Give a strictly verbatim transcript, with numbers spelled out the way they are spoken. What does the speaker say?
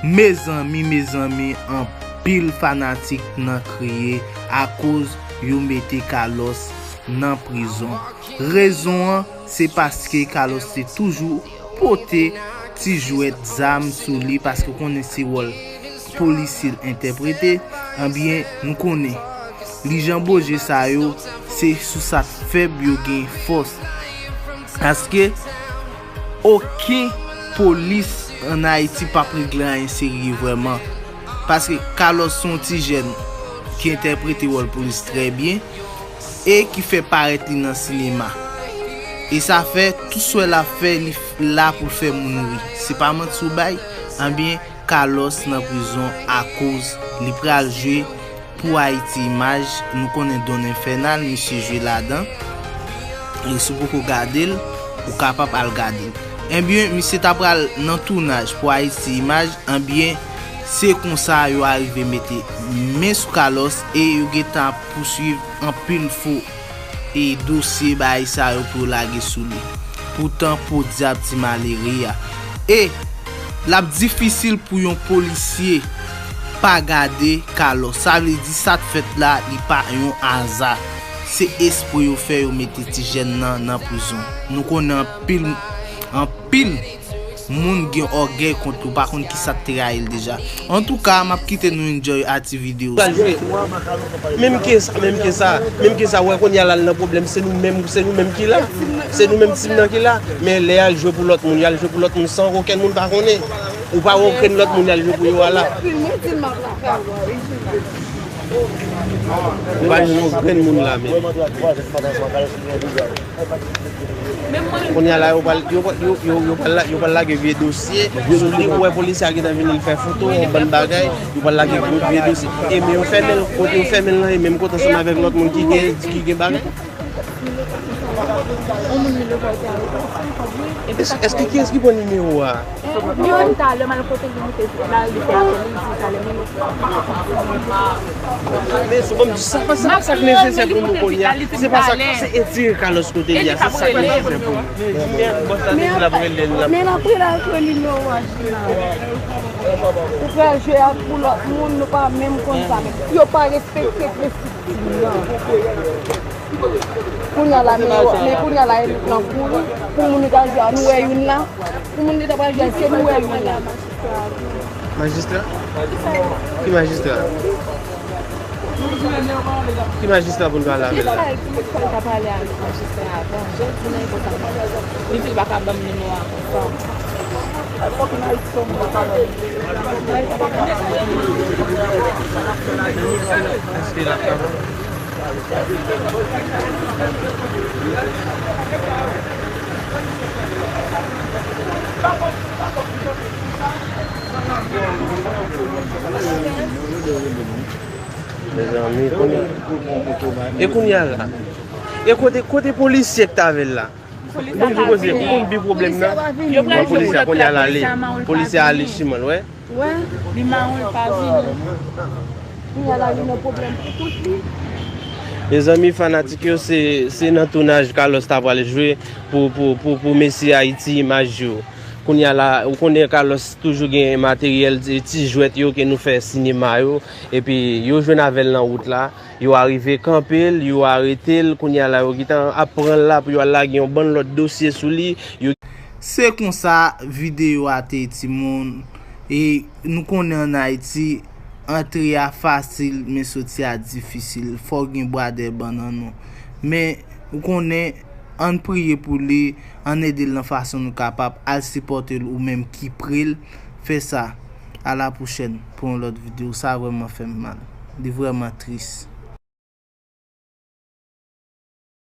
Mezanmi, mezanmi, anpil fanatik nan kriye akoz yo mete Carlos nan prizon. Rezon an, se paske Carlos te toujou pote ti jwèt zam sou li, paske w konnen se wòl polisye l entèprete, anbyen, nou konnen li jan boje sa yo, se sou sa k fèb yo gen fòs. Paske okenn polis ann Ayiti p ap regle anyen serye vrèman. Paske Carlos se yon ti jèn ki entèprete wòl polis trè byen e ki fè parèt li nan sinema. E sa fè, tout sa l ap fè, li f-, la pou l fè moun ri. Se pa manti w bay? Anbyen, Carlos nan prizon akoz li pral jwe pou Ayiti Imaj. Nou konnen Don Enfènal, misye jwe ladan. E si w poko gade l, ou kapab al gade l. Ebyen, misye ta pral nan tounaj pou Ayiti Imaj. Ebyen, se konsa yo arive mete men sou Carlos e yo gentan ap pouswiv anpil fo e dosye bagay sa yo pou yo lage sou li. Poutan, podyab ti malere a. E l ap difisil pou yon polisye pa gade Carlos. Sa vle di sa k fèt la, li pa yon aza. Se espre yo fè yo mete ti jèn nan nan prizon. Nou konnen anpil, anpil moun gen ògèy kont yo, pa konn kisa k te rayi l deja. Antouka, m ap kite nou enjoy a ti videyo sa. Pral jwe. Menm ke sa, menm ke sa, menm ke sa, wè kounye a la l nan pwoblèm, se nou menm, se nou menm ki la. Se nou menm tim nan ki la. Men lè y al jwe pou lòt moun, y al jwe pou lòt moun san okenn moun pa konnen. Ou pa wè okenn lòt moun y al jwe pou yo a la. Ou pa jwenn yon grenn moun la menm. Kounye a la, yo pral, yo, yo, yo, yo pral la-, yo pral lage vye dosye sou li. Ou wè polisye a gentan vini, l fè foto, yon bann bagay, yo pral lage gwo vye dosye. E men yo fèmen l, kote yo fèmen l lan, e menm kote ansanm avèk lòt moun ki gen, ki gen bagay. Èske, èske kiyès ki pran nimewo a? Li menm talè m al kote li, li te la, li te apèl, li di talè, men men sou kòm sa, sa, sa k nesesè pou nou kounye a. Se pa sa, se etire Carlos kote li a, se sa k nesesè pou nou. Men apre l ap rele nimewo a Jina. Ou pral jwe ak pou lòt moun, nou pa menm konn sa. Yo pa respekte prensip tim nan. Kounye a la, men, men kounye a la, e nou k nan kouri. Pou moun ki ta jwe a, nou wè youn la. Pou moun ki ta pral jwe a, se nou wè youn la. Majistra? Ki majistra? Ki majistra pou n pale avè l la? Ki sa l ta pale avèk majistra a avan? Jodi nan epòt sa, li di l pa ka ban m nimewo a konsa. Èske l ap kapab? Mezanmi, kounye, e kounye a la? E kote, kote polisye k t avè l la? Polisye a pa vini. Polisye a kounye a la ale. Polisye a ale siman, wè. Wè, li mawon, li pa vini. Kounye a la, li nan pwoblèm pou kont li. Mezanmi, fanatik yo, se, se nan tounaj Carlos ta pral jwe pou, pou, pou, pou mesye Ayiti Imaj yo. Kounye a la, ou konnen Carlos toujou gen materyèl, ti, ti jwèt yo ke nou fè sinema yo. Epi, yo jwenn avè l nan wout la. Yo arive kanpe l, yo arete l. Kounye a la, yo gentan ap pran l la pou yo al lage yon bann lòt dosye sou li. Yo Se konsa videyo a te ye, timoun. E nou konnen ann Ayiti, antre a fasil, men soti a difisil. Fò w gen bwa dèyè bannann ou. Men, ou konnen, ann priye pou li, ann ede l nan fason nou kapab, al sipòte l ou menm ki pre l. Fè sa. A la pwochèn pou yon lòt videyo. Sa vrèman fè m mal. Li vrèman tris.